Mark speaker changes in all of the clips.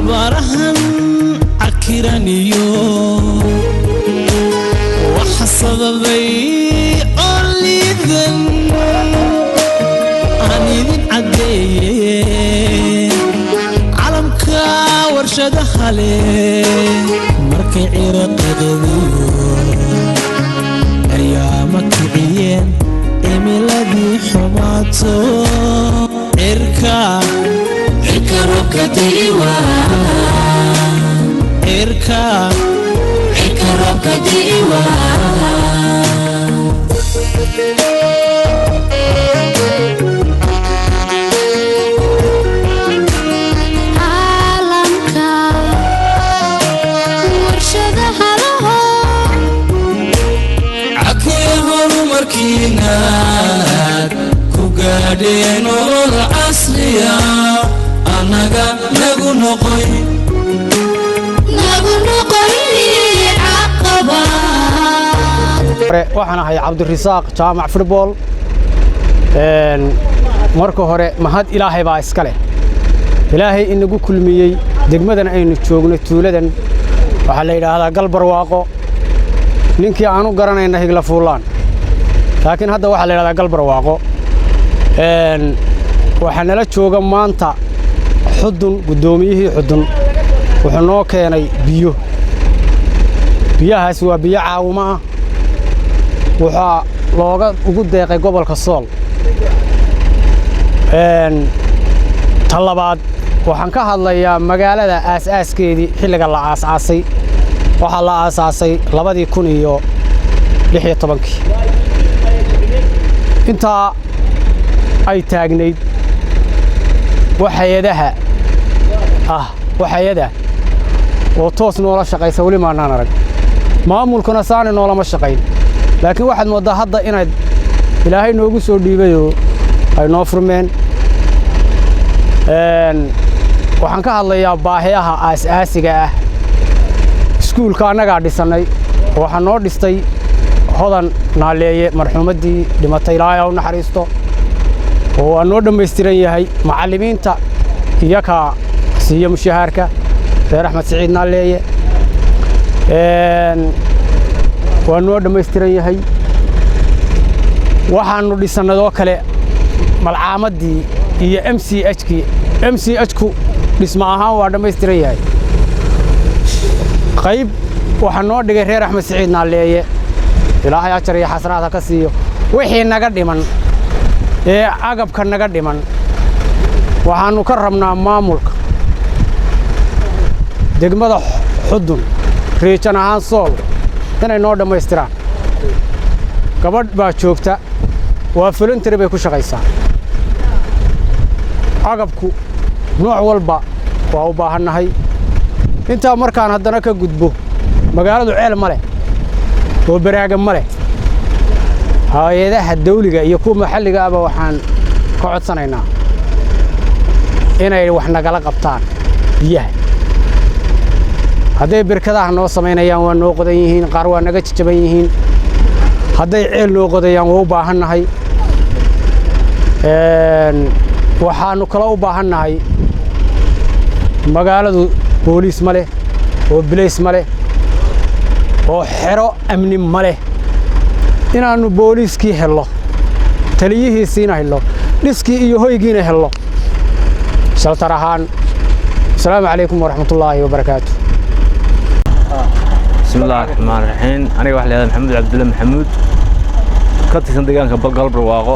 Speaker 1: Abaarahan cakiraniyo waxa sababay olidan aan idin caddeeye. Calamka warshadaha leh markay ciraqiqdiyo aryaama kiciyeen, cimiladii xumaato, cirka cirka roobka di'iwa, cirka cirka roobka di'iwa.
Speaker 2: Caalamka warshadaha laho.
Speaker 1: Cakuya horumarkiinaad ku gaadhee nolol casriya annaga nagu noqoy
Speaker 2: nagu noqoy caqabad.
Speaker 3: Waxaan ahay Cabdirasaaq Jaamac Football. Marka hore mahad Ilaahay baa iska leh, Ilaahay inagu kulmiyey degmadan aynu joogno. Tuuladan waxaa la yidhaahdaa Galbarwaaqo, ninkii aanu garanayna Higla Fuulaan, laakiin hadda waxaa la yidhahdaa Galbarwaaqo. Waxaa nala jooga maanta Xudun, guddoomiyihii Xudun. Wuxuu noo keenay biyo. Biyahaasi waa biyo caawimo ah, waxaa looga ugu deeqay gobolka Sool. Ta labaad, waxaan ka hadlayaa magaalada aas-aaskeedii, xilliga la aas-aasay. Waxaa la aasaasay 2016-kii. Intaa ay taagnayd wax hay-adaha ah, wax hay-ada oo toos noola shaqaysa weli maannaan arag. Maamulkuna saani noolama shaqayn, laakiin waxaad mooddaa hadda inayd Ilaahay noogu soo dhiibayoo ay noo furmeen. Waxaan ka hadlayaa baahiyaha aas-aasiga ah. Iskuulka annagaa dhisannay. Waxaa noo dhistay Hodan Naaleeye, marxuumaddii dhimatay, Ilaahay ha u naxariisto, oo waa noo dhammaystiran yahay. Macallimiinta iyakaa siiya mushahaarka, reer Axmed Siciid Naaleeye. Waa noo dhammaystiran yahay. Waxaannu dhisannadoo kale malcaamaddii iyo MCH-kii. MCH-ku dhismo ahaan waa dhammaystiran yahay. Qayb waxaa noo dhigay reer Axmed Siciid Naaleeye, Ilaahay ajar iyo xasanaad ha ka siiyo. Wixii naga dhiman ee agabka naga dhiman waxaannu ka rabnaa maamulka degmada Xudun, region ahaan Sool, inay noo dhammaystiraan. Gabadh baa joogta, waa voluntary bay ku shaqaysaa. Agabku nooc walba waa u baahannahay. Intaa markaan haddana ka gudbo, magaaladu ceel ma leh oo baraaga ma leh. Hay-adaha dawliga iyo kuwa maxalliga ahba waxaan ka codsanaynaa inay wax nagala qabtaan biyaha. Hadday berkadaha noo samaynayaan, waa noo qodan yihiin, qaar waa naga jajaban yihiin. Hadday ceel noo qodayaan, waa u baahannahay. Waxaannu kalo u baahannahay, magaaladu booliis ma leh oo bilays ma leh oo xero amni ma leh. Inaannu booliiskii hello, taliyihiisiina hello, dhiskii iyo hoygiina hello shelter ahaan. Asalaamu calaykum waraxmatullaahi wabarakaatu.
Speaker 4: Bismi illahi raxmaan raxiim. Aniga waxa la yihahdaa Maxamuud Cabdulle Maxamuud, ka tirsan deegaanka Galbarwaaqo,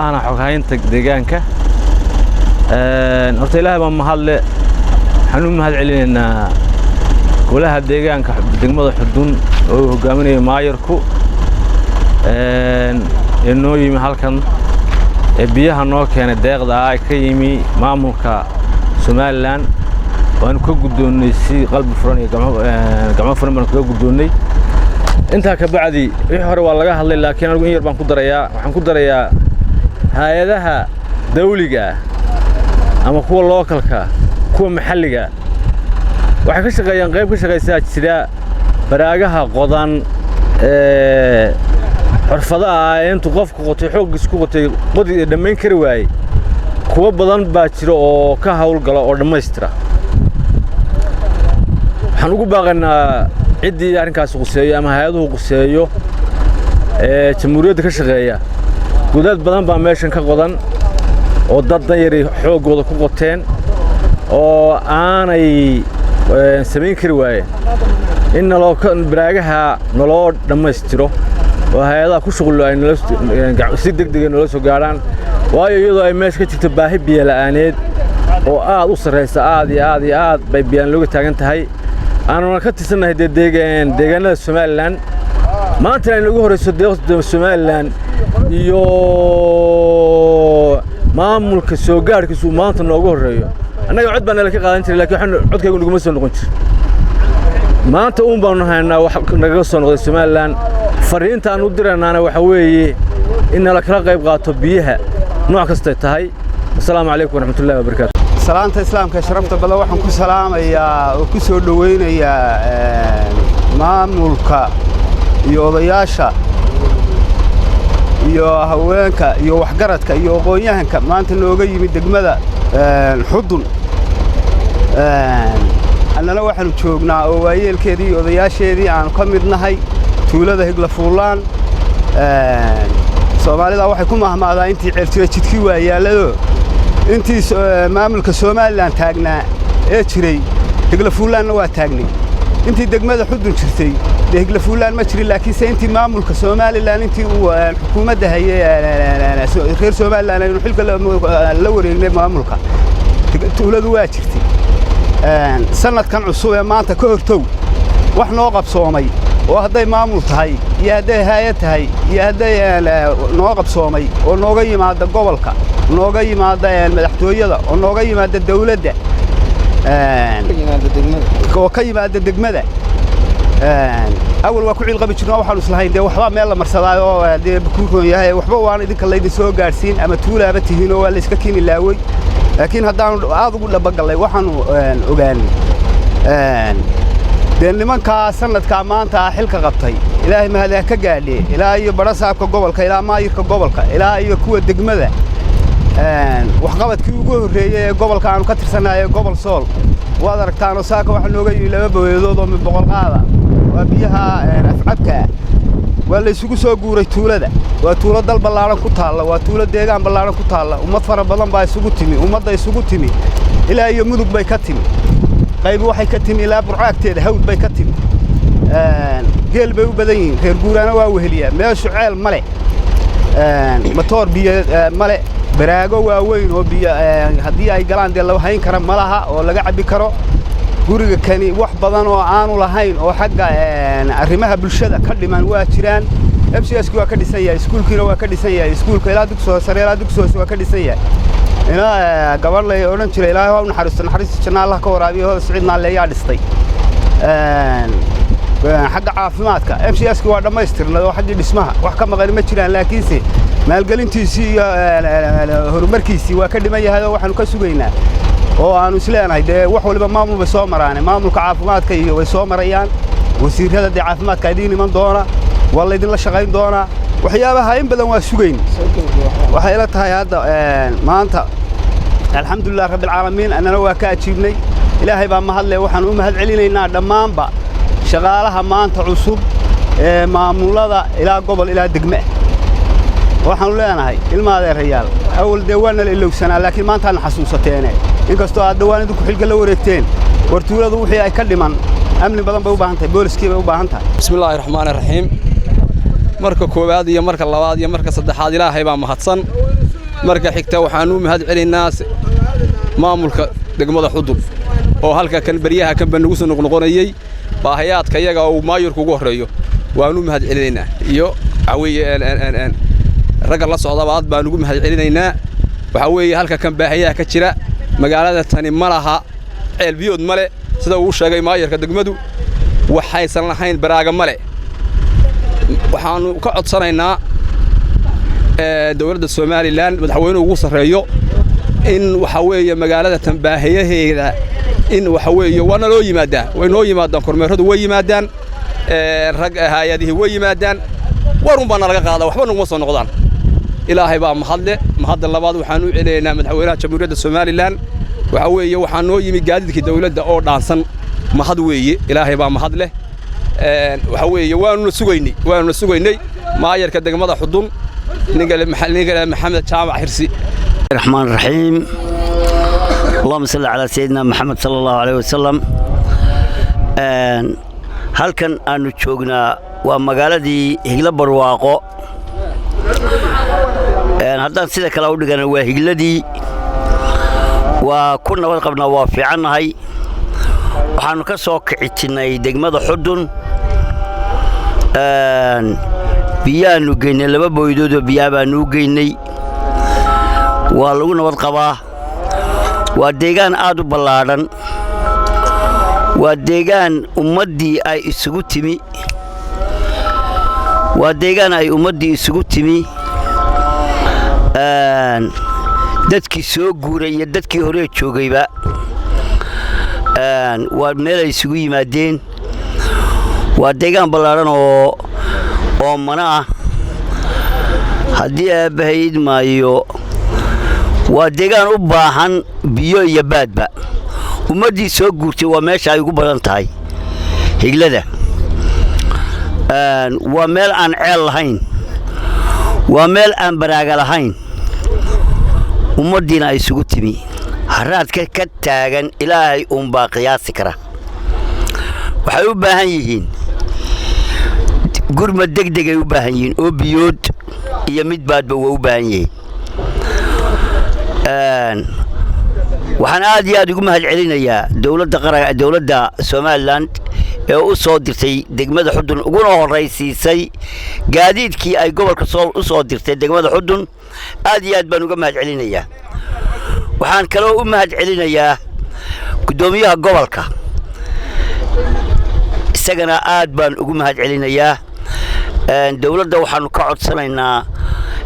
Speaker 4: ahna xoghaynta deegaanka. Horta Ilaahay baa mahadle. Waxaan u mahad celinaynaa golaha deegaanka degmada Xudun oo uu hogaaminayo maayarku ee noo yimi halkan, ee biyaha noo keenay, deeqda ah ka yimi maamulka Somaliland. Waanu ka guddoonnay si qalbi furan iyo gacmo furan baanu kaga guddoonnay. Intaa ka bacdi, wixii hore waa laga hadlay, laakiin anigu in yar baan ku darayaa. Waxaan ku darayaa hay-adaha dawliga ah ama kuwa local-ka, kuwa maxalliga, waxay ka shaqeeyaan, qayb ka shaqaysaa jira baraagaha qodan ee xurfadaha ah ee intuu qofku qotay, xooggiis ku qotay, qodi dhammayn kari waayey. Kuwo badan baa jira oo ka hawlgala oo dhammaystira. Waxaan ugu baaqaynaa ciddii arrinkaasi quseeyo ama hay-aduhu quseeyo ee jamhuuriyadda ka shaqeeya. Godad badan baa meeshan ka qodan oo dad danyari xooggooda ku qoteen oo aanay samayn kari waayeen in naloo baraagaha naloo dhammaystiro oo hay-adaha ku shuqullo ay si deg dega noola soo gaadhaan, waayo iyadoo ay meesha ka jirto baahi biyo la'aaneed oo aad u sarraysa, aad iyo aad iyo aad bay biyaan looga taagan tahay, aanuna ka tirsannahay dee deegaanada Somaliland. Maantana ay noogu horrayso deeqda Somaliland iyo maamulka soo gaadhkiisu uu maanta noogu horreeyo. Annaga cod baa nala ka qaadan jiray, laakiin codkaygu naguma soo noqon jir. Maanta uun baanu haynaa wax nagaga soo noqday Somaliland. Fariinta aan u diranaana waxa weeye in nala kala qayb qaato biyaha nooc kastay tahay. Asalaamu calaykum waraxmatullahi wabarakaatu.
Speaker 5: Salaanta Islaamka sharafta badan waxaan ku salaamayaa oo ku soo dhowaynayaa maamulka iyo odayaasha iyo haweenka iyo waxgaradka iyo aqoon-yahanka maanta nooga yimid degmada Xudun. Annana waxaanu joognaa oo waayeelkeedii iyo odayaasheedii aanu ka mid nahay tuulada Higlafuullaan. Soomaalida waxay ku mahmaadaa intii ceeltiro jidkii waa yaalladoo. Intii maamulka Somaliland taagnaa ee jiray, Higlafuullaanna waa taagnay. Intii degmada Xudun jirtay dee Higlafuullaan ma jirin, laakiinse intii maamulka Somaliland, intii uu xukuumadda hayay reer Somaliland, aynu xilka la wareegnay maamulka, tuuladu waa jirtay. Sanadkan cusub ee maanta ka hortow wax noo qabsoomay oo hadday maamul tahay iyo hadday haayad tahay iyo hadday noo qabsoomay oo nooga yimaada gobolka, nooga yimaada madaxtooyada, oo nooga yimaada dawladda, oo ka yimaada degmada, awal waa ku ciilqabi jirno. Waxaanu islahayn dee waxbaa meel la marsadaa oo dee kuu roon yahay, waxba waan idinka laydin soo gaadhsiin ama tuulaaba tihiin oo waa layska keeni laawey. Laakiin haddaanu aad ugu dhabagallay, waxaanu ogaanay dee nimankaa sanadkaa maanta ah xilka qabtay, Ilaahay mahad ka gaadhee, ilaa iyo badhasaabka gobolka, ilaa maayirka gobolka, ilaa iyo kuwa degmada, waxqabadkii ugu horreeyey ee gobolka aanu ka tirsannahay ee gobol Sool waad aragtaanoo. Saaka waxaa nooga yimi laba baweedood oo mid 100 qaada, waa biyaha afcabka ah. Waa la isugu soo guuray tuulada. Waa tuulo dal ballaadhan ku taalla, waa tuulo deegaan ballaadhan ku taalla. Ummad fara badan baa isugu timi. Ummadda isugu timi ilaa iyo Mudug bay ka timi, qaybi waxay ka timi ilaa Burcaagteeda Hawd bay ka timi. Geel bay u badan yihiin, reer guuraana waa weheliyaa. Meeshu ceel ma leh, matoor biyo ma leh, baraago waaweyn oo biyo haddii ay galaan dee la hayn kara ma laha oo laga cabbi karo. Guriga kani wax badan oo aanu lahayn oo xagga arrimaha bulshada ka dhiman waa jiraan. MCS waa ka dhisan yahay, iskuulkiina waa ka dhisan yahay. Iskuulka ilaa dugsi sare ilaa dugsi hoose waa ka dhisan yahay. Ina gabadh lay odhan jiray, Ilaahay waa u naxariisto, naxariista janna Allah ka waraabiyo, Hooda Siciid Naalle ayaa dhistay. Xagga caafimaadka MCS waa dhammaystirnay oo xaggii dhismaha wax ka maqani ma jiraan, laakiinse maalgelintiisii iyo horumarkiisii waa ka dhiman yahay oo waxaanu ka sugaynaa oo aanu isleenahay dee wax waliba maamul bay soo maraane, maamulka caafimaadka iyo way soo marayaan wasiirrada dee caafimaadka idiin iman doona, waa laydinla shaqayn doonaa. Waxyaabaha in badan waa sugayn. Waxay ila tahay hadda maanta alxamdulilah rabbilcaalamiin, annana waa ka ajiibnay, Ilaahay baa mahadle. Waxaan u mahad celinaynaa dhammaanba shaqaalaha maanta cusub ee maamulada ilaa gobol ilaa degme. Waxaanu leenahay, ilma adeerayaal, awal dee waa nala ilowsanaa, laakiin maantaana xasuusateene, inkastoo aad dhawaan idinku xilka la wareegteen. War tuuladu wixii ay ka dhiman, amni badan bay u baahan tahay, booliskii bay u baahan tahay.
Speaker 6: Bismillaahi raxmaani raxiim. Marka koowaad iyo marka labaad iyo marka saddexaad, Ilaahay baa mahadsan. Marka xigta waxaan u mahad celinnaa maamulka degmada Xudun oo halka kan baryaha kanba nagu soo noqnoqonayey baahayaadka iyaga uu maayurka ugu horreeyo. Waanu mahad celinaynaa iyo waxaa weeye ragga la socdaba aad baan ugu mahad celinaynaa. Waxaa weeye halka kan baahayaha ka jira magaalada tani ma laha ceel biyood ma le, sida uu sheegay maayarka degmadu. Waxaysan lahayn baraaga ma le. Waxaannu ka codsanaynaa dowladda Somaliland, madaxweynuhu ugu sarreeyo, in waxa weeye magaalada tan baahiyaheeda in waxa weeye waa naloo yimaadaa, way noo yimaadaan, kormeeradu way yimaadaan, rag hay-adihii way yimaadaan, warun baa nalaga qaadaa, waxba naguma soo noqdaan. Ilaahay baa mahadle. Mahadda labaad waxaan u celinaynaa madaxweynaha Jamhuuriyadda Somaliland. Waxaa weeye waxaa noo yimi gaadiidkii dawladda oo dhaansan. Mahad weeye, Ilaahay baa mahad leh. Waxa weeye waanuna sugaynay maayarka degmada Xudun, ninka Maxamed Jaamac Xirsi.
Speaker 7: الرحمن الرحيم، اللهم صل على سيدنا محمد صلى الله عليه وسلم. Halkan aanu joognaa waa magaaladii Higlo Barwaaqo. Haddaan sida kale u dhigana, waa higladii. Waa ku nabad qabnaa, waa fiicannahay. Waxaannu ka soo kicitinnay degmada Xudun. Biyaannu geynay, laba booydoodoo biyaa baannu u geynay. Waa lagu nabad qabaa. Waa deegaan aad u ballaadhan, waa deegaan ummaddii ay isugu timi, waa deegaan ay ummaddii isugu timi, dadkii soo guuray iyo dadkii horee joogayba. Waa meel ay isugu yimaadeen. Waa deegaan ballaadhan oo oomana ah, haddii Aabbahay idmaayo. Waa deegaan u baahan biyo iyo baadba. Ummaddii soo guurtay waa meesha ay ugu badan tahay Higlada. Waa meel aan ceel lahayn, waa meel aan baraaga lahayn, ummaddiina ay isugu timi. Haraadka ka taagan Ilaahay uunbaa qiyaasi kara. Waxay u baahan yihiin gurmad degdegay u baahan yihiin, oo biyood iyo mid baadba waa u baahan yihiin. Waxaan aad iyo aad ugu mahad celinayaa dowladda qara, dowladda Somaliland ee u soo dirtay degmada Xudun, uguna horraysiisay gaadiidkii ay gobolka Sool u soo dirtay degmada Xudun. Aad iyo aad baan uga mahad celinayaa. Waxaan kaloo u mahad celinayaa guddoomiyaha gobolka, isagana aad baan ugu mahad celinayaa. Dowladda waxaannu ka codsanaynaa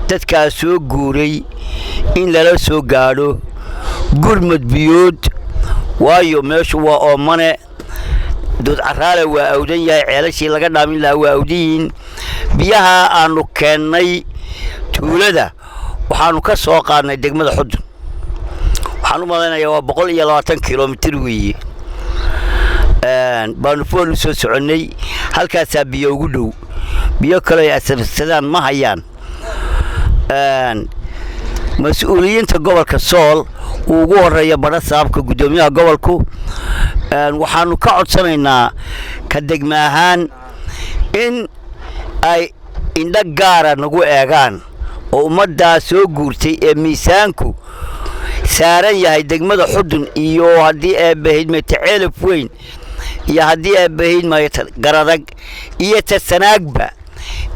Speaker 7: dadkaa soo guuray in lala soo gaadho gurmad biyood, waayo meeshu waa oomane. Doodcaraale waa awdan yahay, ceelashii laga dhaamin lahaa waa awdan yihiin. Biyaha aannu keennay tuulada waxaannu ka soo qaadnay degmada Xudun. Waxaan u malaynayaa waa 120 kilomitir weeye. Baanu fool u soo soconnay. Halkaasaa biyo ugu dhow, biyo kaleo ay asarsadaan ma hayaan. Mas-uuliyiinta gobolka Sool uu ugu horreeya badha saabka, guddoomiyaha gobolku, waxaannu ka codsanaynaa ka degma ahaan in ay indho gaara nagu eegaan oo ummaddaa soo guurtay ee miisaanku saaran yahay degmada Xudun iyo haddii Eebbahaydmayta Ceelaf Weyn iyo haddii Eebbahaydmayta Garadag iyo Tasanaagba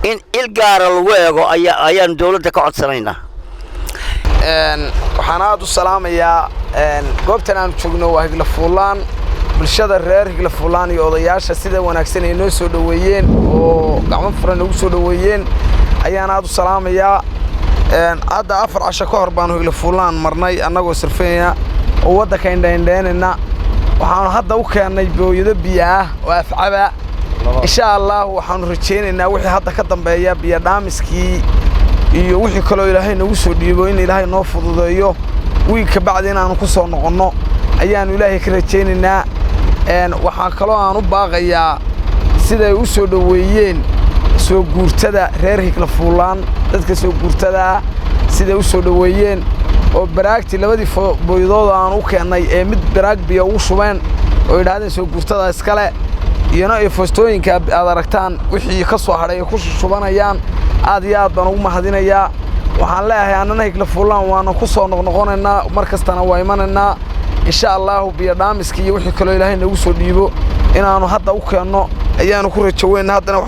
Speaker 7: in il gaara lagu eego ayaannu dowladda ka codsanaynaa.
Speaker 8: Waxaan aad u salaamayaa. Goobtan aanu joogno waa Higla Fuulaan. Bulshada reer Higla Fuulaan iyo odayaasha sida wanaagsan ay noo soo dhoweeyeen oo gacmo furan nagu soo dhoweeyeen ayaan aad u salaamayaa. Hadda 4 casho ka hor baanu Higla Fuulaan marnay, annagoo sirfaynaya oo waddanka indhaindheynayna. Waxaanu hadda u keennay booyado biyo ah oo afcaba. Insha Allah waxaanu rajaynaynaa wixii hadda ka dambeeya biyo dhaamiskii iyo wixii kaloo Ilaahay nagu soo dhiibo in Ilaahay noo fududeeyo. Wiig ka bacdi inaanu ku soo noqonno ayaannu Ilaahay ka rajaynaynaa. Waxaa kaloo aan u baaqayaa siday u soo dhoweeyeen soo guurtada reer Higla Fuulaan, dadka soo guurtada ah siday u soo dhoweeyeen oo baraagtii labadii booyadood aan u keennay ee mid baraag biyo ugu shubeen oo yidhaahdeen soo guurtada iskale, iyona ay foostooyinka aad aragtaan wixii ka soo hadhay ay ku shubanayaan. Aad iyo aad baan ugu mahadinayaa. Waxaan leeyahay annana Higla Fuulaan waana ku soo noqnoqonaynaa, mar kastana waa imanaynaa, insha Allahu. Biyo dhaamiska iyo wixii kaloo Ilaahay nagu soo dhiibo inaannu hadda u keenno ayaanu ku rajo weyna haddana.